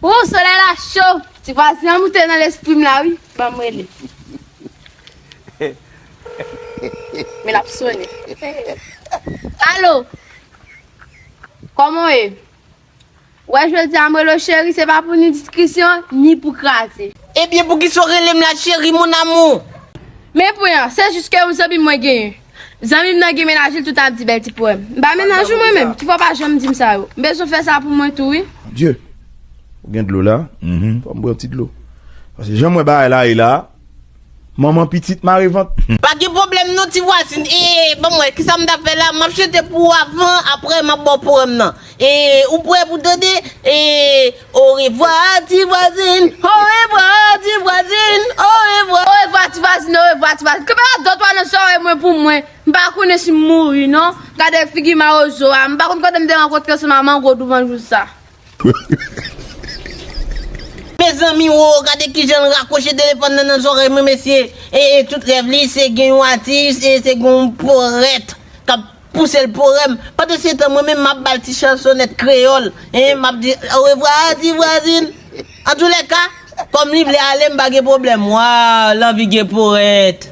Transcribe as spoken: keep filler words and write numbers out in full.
Ou, solèy la cho. Ti vwazin an moute nan lespri m la, wi. Ban m rele. Men l ap sonnen. Alo? Kòman w ye? Wè, jodi a m rele w cheri, se pa pou ni diskisyon, ni pou kraze. Ebyen, poukisa w rele m la, cheri, mon amour? Men pwen an, se jis ke yon zanmi mwen genyen. Zanmi m nan gen mennaj li, tout ap di bèl ti pwen. M pa mennaj ou mwen menm, ki fè w pa janm di m sa yo? M bezwen fè sa pou mwen tou, wi. Dye, ou gen dlo la? Fò m pran ti dlo. Paske jan m wè bagay la ye la, manman pitit mare vant. Pa gen pwoblèm non, ti vwazin. E, ban m wè, kisa m t ap fè la? M ap chante pou ou avan, apre m ap ba w powèm nan. E, ou prè pou tande? E, orevwa, ti vwazin. Orevwa, ti vwazin. Orevwa. Orevwa, ti vwazin. Orevwa, ti vwazin. Kanpe la dòt wa nan zòrèy mwen pou mwen. M pa konnen si m mouri, non. Gade figi mawozo a. M pa konn kote m te rankontre ansanm a mango douvan jou sa. Mezanmi, wo, gade kijan l rakwoche telefòn nan nan zòrèy mwen, mesye. E, e, tout rèv li, se gen yon atis, e se gen yon porèt k ap pouse l pou rèv. Pandansetan, mwen menm, m ap ba l ti chansonèt kreyòl. Hein, m ap di, orevwa, ti vwazin. Antoulèka, kòm li vle ale, m pa gen pwoblèm. Waw, lanvi gen porèt.